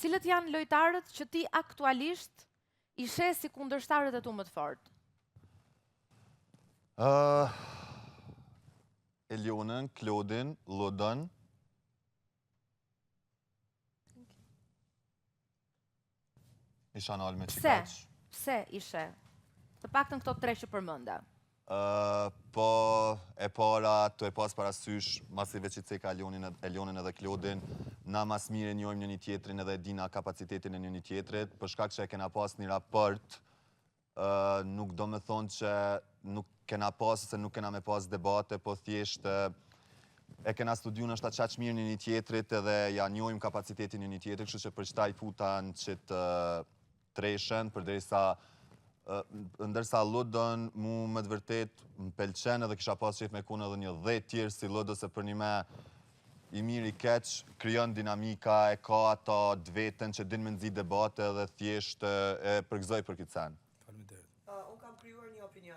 Cilët janë lojtarët që ti aktualisht i sheh si kundërshtarët e tu më të fortë? Uh, Elionën, Klodin, Lodon. Isha nalë me Pse? qikaq. Pse i sheh? Të paktën këto tre që përmenda. Uh, po, e para, tu e pas parasysh, masi veç i ceka Elionin, Elionën edhe Klodin, na mas mire njohim njëni tjetrin edhe e dina kapacitetin e njëni tjetrit, për shkak që e kena pas një raport, uh, nuk do me thonë që nuk kena pas ose nuk kena me pas debate, po thjesht uh, e kena studiu nështë qaq mirë njëni tjetrit edhe ja njohim kapacitetin njëni tjetrit, kështu që për qëta i futa në qitë uh, treshen, përderisa ë, ndërsa Ludon mu me të vërtet më pëlqen edhe kisha pas qejf me kun edhe një 10 tjerë si Ludo se për një me i mirë i keq, krijon dinamika, e ka ato të veten që din me nxit debate edhe thjesht e, e përgëzoj për këtë sen. Faleminderit. Uh, unë kam krijuar një opinion.